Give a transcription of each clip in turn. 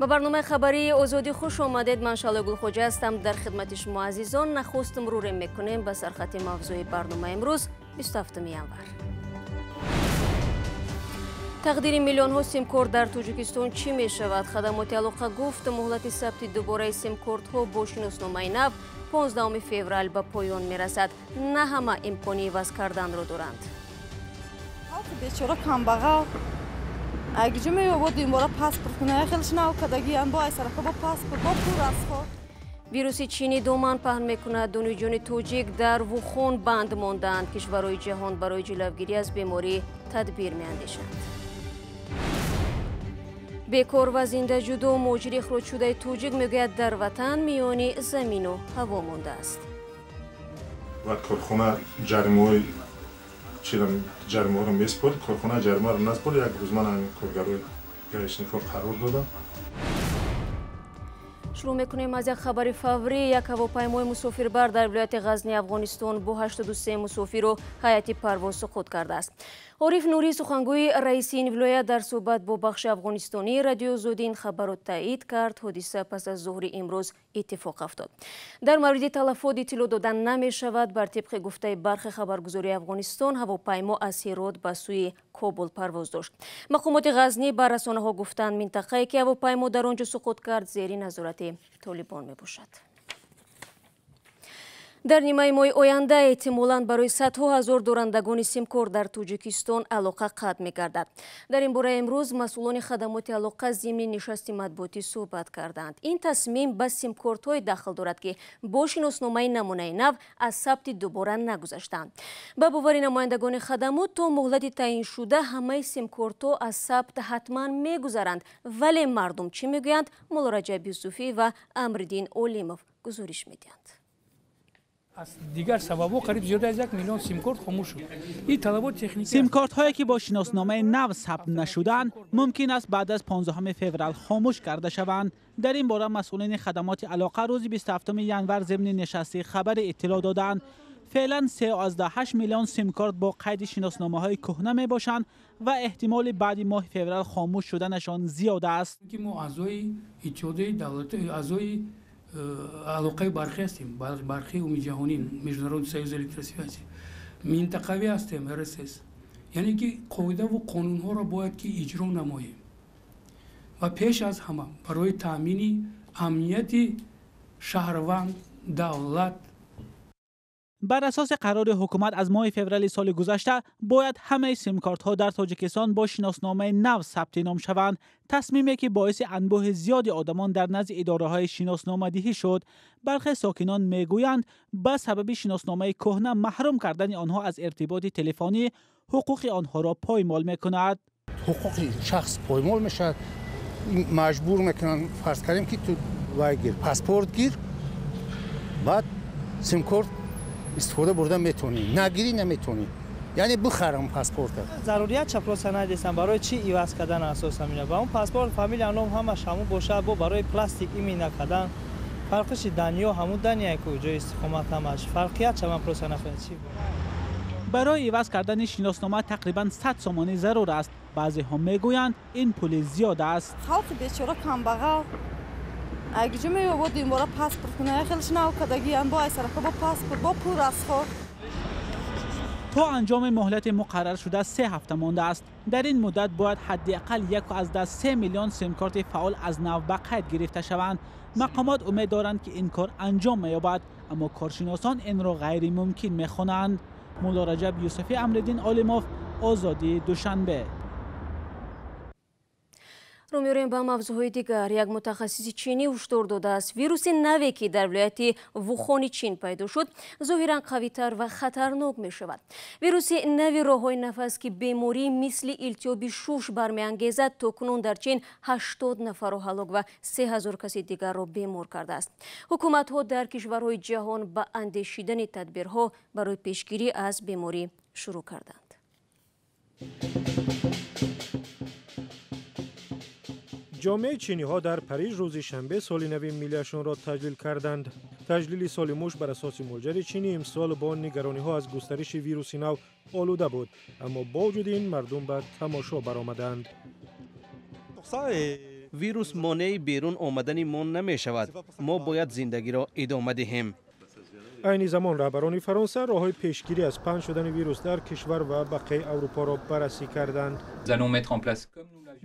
Ба барномаи хабарии Озодӣ хуш омадед. Ман Шалои Гулхоҷа ҳастам дар хидмати шумо азизон. Нахуст мурурем мекунем ба сархати мавзӯи барномаи имрӯз 27 январ. Тақдири миллионҳо симкорт дар Тоҷикистон чӣ мешавад? Хадамоти алоқа гуфт, муҳлати сабти дубораи симкортҳо бо шиносномаи нав 15 феврал ба поён мерасад. На ҳама имкони иваз карданро доранд. Халқи бечора камбағал агиҷо меёбод димбора паспорт куна, хелш нав кадагиян бо айсарака бо паспорт бо пул расход. Вируси чини доман паҳн мекунад. Донишҷӯёни тоҷик дар Вухон банд мондаанд. Кишварҳои ҷаҳон барои ҷилавгирӣ аз беморӣ тадбир меандешанд. Бекор ва зиндаҷудо муҳоҷири ихроҷшудаи тоҷик мегӯяд, дар ватан миёни замину ҳаво мондааст. Бояд корхона ҷаримаҳои ҷаримаҳоро месупорд, корхона ҷаримаро насупорд. Як рӯз ман ҳамин коргарои гаишникҳо қарор додам. Шурӯъ мекунем аз як хабари фаврӣ. Як ҳавопаймои мусофирбар дар вилояти Ғазни Афғонистон бо 83 мусофиру ҳайати парвоз суқут кардааст. Ориф Нурӣ, сухангӯи раиси ин вилоят, дар суҳбат бо бахши афғонистонии Радиои Озодӣ ин хабарро таъид кард. Ҳодиса пас аз зуҳри имрӯз иттифоқ афтод. Дар мавриди талафот иттилоъ дода намешавад. Бар тибқи гуфтаи бархи хабаргузории Афғонистон, ҳавопаймо аз Ҳирот ба сӯи Кобул парвоз дошт. Мақомоти Ғазнӣ ба расонаҳо гуфтанд, минтақае ки ҳавопаймо дар он ҷо суқут кард, зери назорати Толибон мебошад. Дар нимаи моҳи оянда эҳтимолан барои садҳо ҳазор дорандагони симкорт дар Тоҷикистон алоқа қатъ мегардад. Дар ин бора имрӯз масъулони хадамоти алоқа зимни нишасти матбуотӣ суҳбат карданд. Ин тасмим ба симкортҳое дахл дорад, ки бо шиносномаи намунаи нав аз сабти дубора нагузаштанд. Ба бовари намояндагони хадамот, то муҳлати таъиншуда ҳамаи симкортҳо аз сабт ҳатман мегузаранд. Вале мардум чӣ мегӯянд? Мулло Раҷаб Юсуфӣ ва Амриддин Олимов гузориш медиҳанд. Аз дигар сабабҳо қариб зиёда аз 1 миллион симкорт хомӯш шуд. Ин талабот техникӣ. Симкортҳое ки бо шиносномаи нав сабт нашуданд, мумкин аст баъд аз 15 феврал хомӯш карда шаванд. Дар ин бора масъулини хадамоти алоқа рӯзи 27 январ зимни нишасти хабари иттилоъ доданд. Феълан 3,8 миллион симкорт бо қайди шиносномаҳои кӯҳна мебошанд ва эҳтимоли баъди моҳи феврал хомӯш шуданашон зиёд аст. Ки мо аъзои иттиҳодияи давлатӣ, аъзои алоқаи барқӣ ҳастем, барқии умумиҷаҳонӣ, Международный союз электросвязи, минтақавӣ ҳастем, РСС. Яъне ки қоидаву қонунҳоро бояд ки иҷро намоем ва пеш аз ҳама барои таъмини амнияти шаҳрванд, давлат. Бар асоси қарори ҳукумат аз моҳи феврали соли гузашта бояд ҳамаи симкортҳо дар Тоҷикистон бо шиносномаи нав сабти ном шаванд. Тасмиме ки боиси анбӯҳи зиёди одамон дар назди идораҳои шиносномадиҳӣ шуд. Бархе сокинон мегӯянд, ба сабаби шиносномаи кӯҳна маҳрум кардани онҳо аз иртиботи телефонӣ ҳуқуқи онҳоро поймол мекунад. Ҳуқуқи шахс поймол мешавад. Маҷбур мекунанд, фарз кардем ки ту вай гир, паспорт гир, баъд симкорт истифода бурда метавонӣ, нагирӣ наметавонӣ, яъне бихарам паспорта. Зарурият чапроса надистам, барои чӣ иваз кардан асосан мина? Ба он паспорт, фамилия, ном ҳамаш ҳамун бошад, бо барои пластик имина кардан фарқиши даниё ҳамун дания ку ҷои истиқомат ҳамаш фарқият ча ман просто нафаҳмидам чӣ. Барои иваз кардани шиноснома тақрибан 100 сомонӣ зарур аст. Баъзеҳо мегӯянд, ин пули зиёд аст. Халқи бечора камбағал агиҷо меёбод димбора паспорт куна, хелш нав кадагиян бо айсарака бо паспорт бо пул расход. То анҷоми муҳлати муқарраршуда 3 ҳафта мондааст. Дар ин муддат бояд ҳадди ақал 1,3 миллион симкорти фаъол аз нав ба қайд гирифта шаванд. Мақомот умед доранд, ки ин кор анҷом меёбад, аммо коршиносон инро ғайримумкин мехонанд. Мулло Раҷаб Юсуфӣ, Амриддин Олимов, Озодӣ, Душанбе. Рӯ меорем ба мавзӯъҳои дигар. Як мутахассиси чинӣ ҳушдор додааст, вируси наве ки дар вилояти Вухони Чин пайдо шуд, зоҳиран қавитар ва хатарнок мешавад. Вируси нави роҳҳои нафас, ки бемории мисли илтиҳоби шуш бармеангезад, то кунун дар Чин 80 нафарро ҳалок ва 3000 каси дигарро бемор кардааст. Ҳукуматҳо дар кишварҳои ҷаҳон ба андешидани тадбирҳо барои пешгирӣ аз беморӣ шурӯъ карданд. Ҷомеаи чиниҳо дар Париж рӯзи шанбе соли нави миллиашонро таҷлил карданд. Таҷлили соли муш бар асоси мулҷари чинӣ имсол бо нигарониҳо аз густариши вируси нав олуда буд, аммо бо вуҷуди ин мардум ба тамошо баромаданд. Вирус монеи берун омадани мо намешавад. Мо бояд зиндагиро идома диҳем. Айни замон раҳбарони Фаронса роҳҳои пешгирӣ аз паҳн шудани вирус дар кишвар ва бақияи Аврупоро баррасӣ карданд.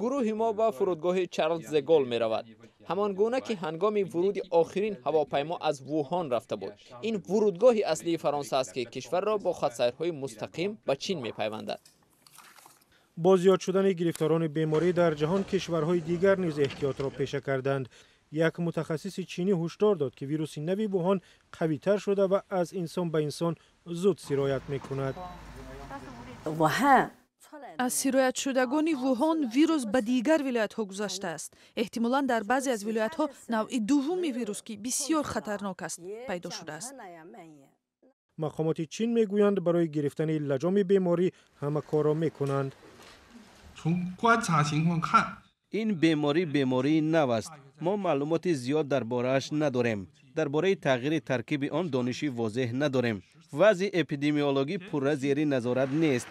Гурӯҳи мо ба фурудгоҳи Чарлз де Гол меравад. Ҳамон гуна ки ҳангоми вуруди охирин ҳавопаймо аз Вуҳон рафта буд. Ин вурудгоҳи аслии Фаронса аст, ки кишварро бо хатсайрҳои мустақим ба Чин мепайвандад. Бо зиёд шудани гирифторони беморӣ дар ҷаҳон, кишварҳои дигар низ эҳтиётро пеша карданд. Як мутахассиси чинӣ ҳушдор дод, ки вируси нави Вуҳон қавитар шуда ва аз инсон ба инсон зуд сироят мекунад. Аз сироятшудагони Вуҳон вирус ба дигар вилоятҳо гузаштааст. Эҳтимолан дар баъзе аз вилоятҳо навъи дуввуми вирус, ки бисёр хатарнок аст, пайдо шудааст. Мақомоти Чин мегӯянд, барои гирифтани лаҷоми беморӣ ҳама корро мекунанд. Ин беморӣ бемории нав аст. Мо маълумоти зиёд дар борааш надорем. Дар бораи тағйири таркиби он дониши возеҳ надорем. Вазъи эпидемиологӣ пурра зери назорат нест.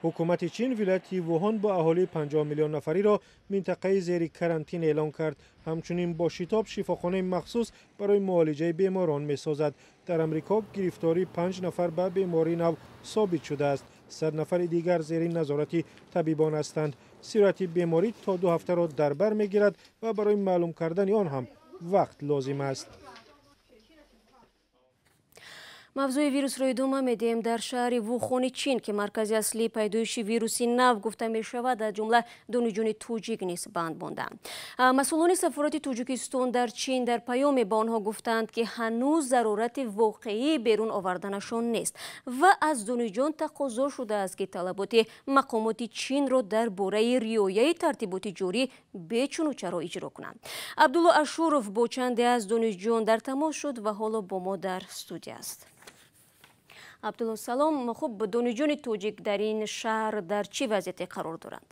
Ҳукумати Чин вилояти Вуҳон бо аҳолии 50 миллион нафариро минтақаи зери карантин эълон кард. Ҳамчунин бо шитоб шифохонаи махсус барои муолиҷаи беморон месозад. Дар Амрико гирифтории 5 нафар ба бемории нав собит шудааст. 100 нафари дигар зери назорати табибон ҳастанд. Сирояти беморӣ то 2 ҳафтаро дар бар мегирад ва барои маълум кардани он ҳам вақт лозим аст. Мавзӯи вирусро идома медиҳем. Дар шаҳри Вухони Чин, ки маркази аслии пайдоиши вируси нав гуфта мешавад, аз ҷумла донишҷӯёни тоҷик низ банд монданд. Масъулони сафорати Тоҷикистон дар Чин дар паёме ба онҳо гуфтанд, ки ҳанӯз зарурати воқеии берун оварданашон нест ва аз донишҷӯён тақозо шудааст, ки талаботи мақомоти Чинро дар бораи риояи тартиботи ҷорӣ бечуну чаро иҷро кунанд. Абдулло Ашуров бо чанде аз донишҷӯён дар тамос шуд ва ҳоло бо мо дар студия аст. Абдулло, салом. Хуб, донишҷӯёни тоҷик дар ин шаҳр дар чӣ вазъияте қарор доранд?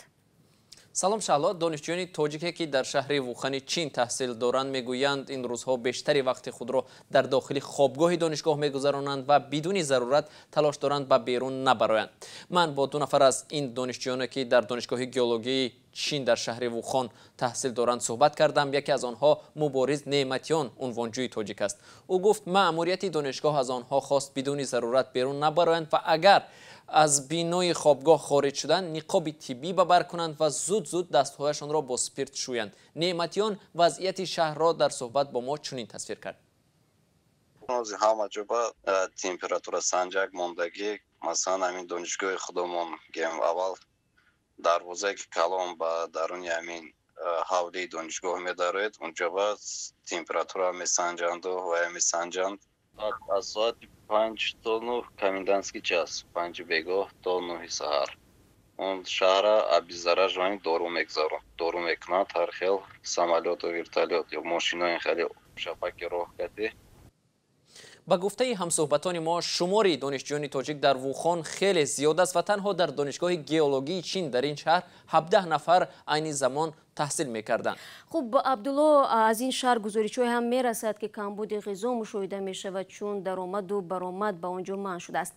Салом, Шаҳло. Донишҷӯёни тоҷике, ки дар шаҳри Вухани Чин таҳсил доранд, мегӯянд, ин рӯзҳо бештари вақти худро дар дохили хобгоҳи донишгоҳ мегузаронанд ва бидуни зарурат талош доранд ба берун набароянд. Ман бо 2 нафар аз ин донишҷӯёне, ки дар донишгоҳи геологии Чин дар шаҳри Вухон таҳсил доранд, суҳбат кардам. Яке аз онҳо Мубориз Неъматиён, унвонҷӯи тоҷик аст. Ӯ гуфт, маъмурияти донишгоҳ аз онҳо хост бидуни зарурат берун набароянд ва агар аз бинои хобгоҳ хориҷ шуданд, ниқоби тиббӣ ба бар кунанд ва зуд-зуд дастҳояшонро бо спирт шӯянд. Неъматиён вазъияти шаҳрро дар суҳбат бо мо чунин тасвир кард. Ҳама ҷо ба температура санҷак мондагӣ. Масалан, ҳамин донишгоҳи худомон гем, аввал дарвозае ки калон ба даруни ҳамин ҳавлии донишгоҳ медароед, унҷо ба температура месанҷанду ҳоя месанҷанд. Аз соати 5 то 9 комендантский час, 5 бегоҳ то 9 саҳар. Он шаҳра обеззараживание дору мегзарон, дору мекунанд ҳар хел самолёту вертолёт ё мошинои хеле шапаки роҳ кати. Ба гуфтаи ҳамсӯҳбатони мо, шумори донишҷӯёни тоҷик дар Вухон хеле зиёд аст ва танҳо дар донишгоҳи геологии Чин дар ин шаҳр 17 нафар айни замон таҳсил мекарданд. Хуб, Абдулло, аз ин шаҳр гузоришҳое ҳам мерасад, ки камбуди ғизо мушоҳида мешавад, чун даромаду баромад ба он ҷо манъ шудааст.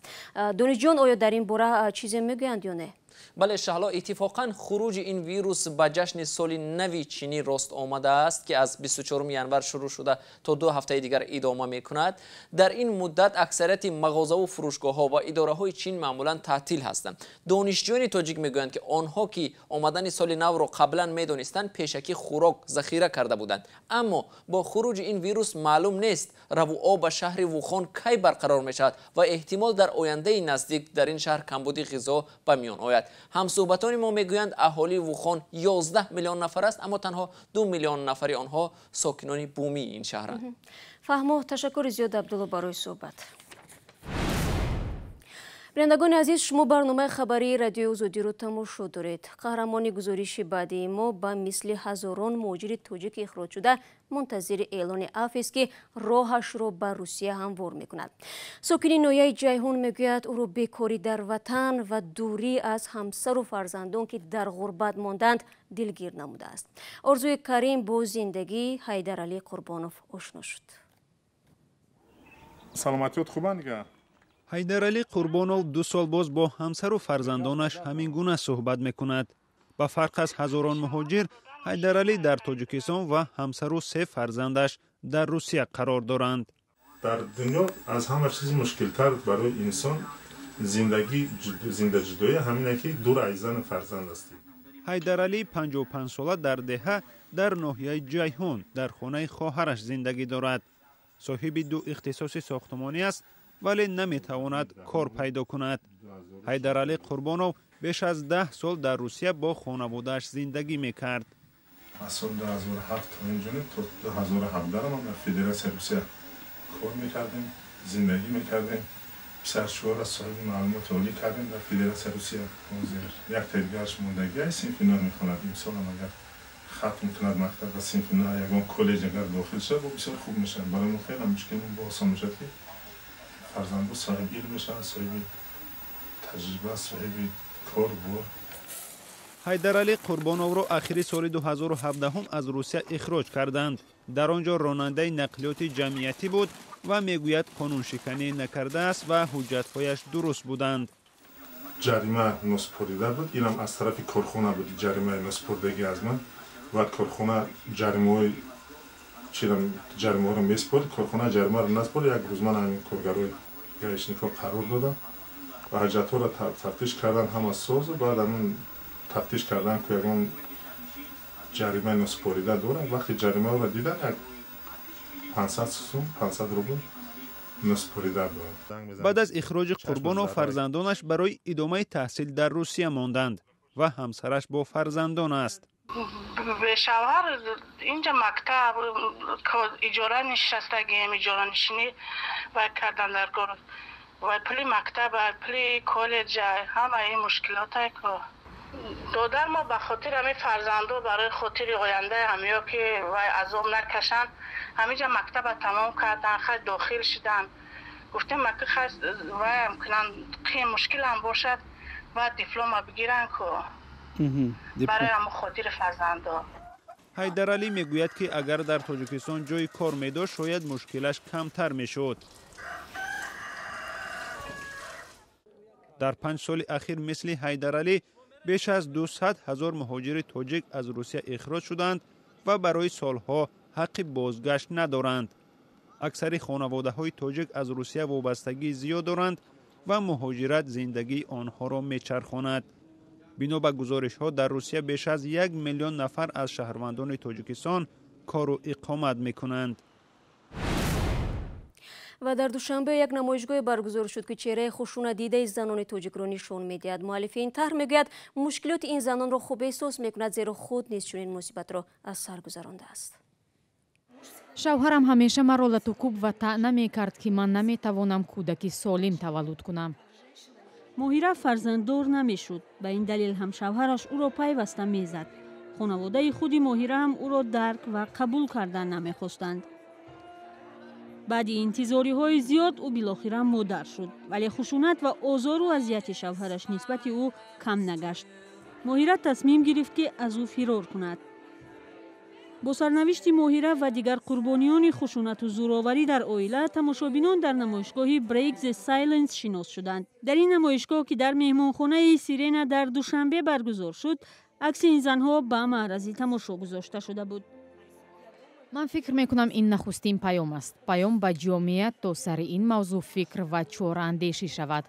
Донишҷӯён оё дар ин бора чизе мегӯянд ё не? Бале, Шаҳло, иттифоқан хуруҷи ин вирус ба ҷашни соли нави чинӣ рост омадааст, ки аз 24 январ шурӯъ шуда то 2 ҳафтаи дигар идома мекунад. Дар ин муддат аксарияти мағозаву фурӯшгоҳҳо ва идораҳои Чин маъмулан таътил ҳастанд. Донишҷӯёни тоҷик мегӯянд, ки онҳо, ки омадани соли навро қаблан медонистанд, пешакӣ хӯрок захира карда буданд. Аммо бо хуруҷи ин вирус маълум нест равуо ба шаҳри Вухон кай барқарор мешавад ва эҳтимол дар ояндаи наздик дар ин шаҳр камбуди ғизо ба миён ояд. Ҳамсӯҳбатони мо мегӯянд, аҳолии Вухон 11 миллион нафар аст, аммо танҳо 2 миллион нафари онҳо сокинони бумии ин шаҳранд. Фаҳмо, ташаккури зиёд, Абдулло, барои суҳбат. Бинандагони азиз, шумо барномаи хабарии Радиои Озодиро тамошо доред. Қаҳрамони гузориши баъдии мо ба мисли ҳазорон муҳоҷири тоҷик ихроҷ шуда мунтазири эълони афвест, ки роҳашро ба Русия ҳамвор мекунад. Сокини ноҳияи Ҷайҳун мегӯяд, ӯро бекорӣ дар ватан ва дурӣ аз ҳамсару фарзандон, ки дар ғурбат монданд, дилгир намудааст. Орзуи Карим бо зиндагии Ҳайдаралӣ Қурбонов ошно шуд. Саломатиёт хубанд дига? Ҳайдаралӣ Қурбонов 2 сол боз бо ҳамсару фарзандонаш ҳамин гуна суҳбат мекунад. Ба фарқ аз ҳазорон муҳоҷир, Ҳайдаралӣ дар Тоҷикистон ва ҳамсару се фарзандаш дар Русия қарор доранд. Дар дунё аз ҳама чиз мушкилтар барои инсон зиндагӣ зиндаҷудоӣ ҳамине ки дур аз зану фарзанд ҳастӣ. Ҳайдаралӣ 55-сола дар деҳа дар ноҳияи Ҷайҳун дар хонаи хоҳараш зиндагӣ дорад. Соҳиби ду ихтисоси сохтмонӣ аст, вале наметавонад кор пайдо кунад. Ҳайдаралӣ Қурбонов беш аз 10 сол дар Русия бо хонаводааш зиндагӣ мекард. Аз соли 2007 то инҷониб то 2017 ман дар Федератсияи Русия кор мекардем, зиндагӣ мекардем. Писарчуҳоро соҳиби маълумоти олӣ кардем дар Федератсияи Русия. Ҳозир як дигараш мондагӣ синфи 9 мехонад. Имсолам агар хатм кунад мактаб ва синфи 9 ягон коллеҷ агар дохил шавад, бо бисёр хуб мешавад. Барои мо хеле мушкил бо осон мешавад ки фарзандо соҳиби илм мешаванд, соҳиби таҷриба, соҳиби кор бор. Ҳайдаралӣ Қурбоновро ахири соли 2017 аз Русия ихроҷ карданд. Дар он ҷо ронандаи нақлиёти ҷамъиятӣ буд ва мегӯяд қонуншиканӣ накардааст ва ҳуҷҷатҳояш дуруст буданд. Ҷарима носпорида буд, инам аз тарафи корхона буд, ҷаримаи носпоридагӣ аз ман. Баъд корхона ҷаримаҳоро меспорид, корхона ҷаримаро наспорид. Як рӯз ман ҳамин коргарои гаишникҳо қарор додам ва ҳуҷҷатҳоро тафтиш кардан ҳама созу, баъд ҳамин тафтиш кардан ки ягон ҷаримаи носпорида дорам. Вақти ҷаримаро дидан як 500 сум, 500 рубл носпорида буд. Баъд аз ихроҷи Қурбонов фарзандонаш барои идомаи таҳсил дар Русия монданд ва ҳамсараш бо фарзандон аст. Шавҳар инҷа мактаб иҷора нишастагием, иҷоранишинӣ вай кардан дар город. Вай пули мактаб, пули коллеҷ, ҳама ин мушкилотае ко. Додар мо ба хотири ҳамин фарзандо, барои хотири ояндаи ҳамиё ки вай азоб накашанд, ҳаминҷа мактаба тамом кардан, хай дохил шидан. Гуфтем маки хай вайам кунанд, қин мушкилам бошад, баъд диплома бигиранд ко. Барои ҳамон хотири фарзандо. Ҳайдаралӣ мегӯяд ки агар дар Тоҷикистон ҷои кор медошт, шояд мушкилаш камтар мешуд. Дар 5 соли ахир мисли Ҳайдаралӣ беш аз 200 ҳазор муҳоҷири тоҷик аз Русия ихроҷ шуданд ва барои солҳо ҳаққи бозгашт надоранд. Аксари хонаводаҳои тоҷик аз Русия вобастагии зиёд доранд ва муҳоҷират зиндагии онҳоро мечархонад. Бино ба гузоришҳо дар Русия беш аз 1 миллион нафар аз шаҳрвандони Тоҷикистон кору иқомат мекунанд. Ва дар Душанбе як намоишгоҳе баргузор шуд ки чеҳраи хушунатдидаи занони тоҷикро нишон медиҳад. Муаллифи ин тарҳ мегӯяд мушкилоти ин занонро хуб эҳсос мекунад, зеро худ низ чунин мусибатро аз сар гузарондааст. Шавҳарам ҳамеша маро латукӯб ва таъна мекард ки ман наметавонам кӯдаки солим таваллуд кунам. Моҳира фарзанддор намешуд. Ба ин далел ҳам шавҳараш ӯро пайваста мезад. Хонаводаи худи Моҳира ҳам ӯро дарк ва қабул кардан намехостанд. Баъди интизориҳои зиёд ӯ билохира модар шуд, вале хушунат ва озору азияти шавҳараш нисбати ӯ кам нагашт. Моҳира тасмим гирифт ки аз ӯ фирор кунад. Бо сарнавишти Моҳира ва дигар қурбониёни хушунату зӯроварӣ дар оила тамошобинон дар намоишгоҳи Break the Silence шинос шуданд. Дар ин намоишгоҳ ки дар меҳмонхонаи Сирена дар Душанбе баргузор шуд, акси ин занҳо ба маърази тамошо гузошта шуда буд. Ман фикр мекунам ин нахустин паём аст. Паём ба ҷомеа то сари ин мавзӯъ фикр ва чораандешӣ шавад.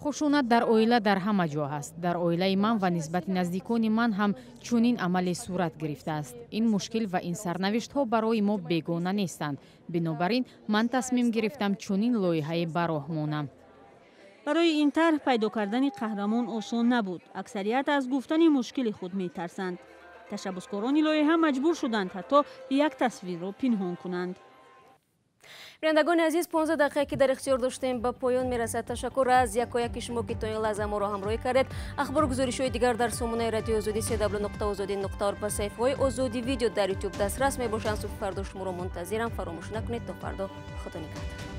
Хушунат дар оила дар ҳама ҷо ҳаст. Дар оилаи ман ва нисбати наздикони ман ҳам чунин амале сурат гирифтааст. Ин мушкил ва ин сарнавиштҳо барои мо бегона нестанд. Бинобар ин ман тасмим гирифтам чунин лоиҳае ба роҳ монам. Барои ин тарҳ пайдо кардани қаҳрамон осон набуд. Аксарият аз гуфтани мушкили худ метарсанд. Ташаббускорони лоиҳа маҷбур шуданд ҳатто як тасвирро пинҳон кунанд. Бинандагони азиз, 15 дақиқа ки дар ихтиёр доштем ба поён мерасад. Ташаккур аз якояки шумо ки то ин лаҳза моро ҳамроҳӣ кардед. Ахбору гузоришҳои дигар дар сомонаи радиои Озодӣ cw.ozodi.org ва саҳифаҳои Озодӣ видео дар YouTube дастрас мебошанд. Субҳи фардо шуморо мунтазирам. Фаромӯш накунед. То фардо, Худо нигаҳдор.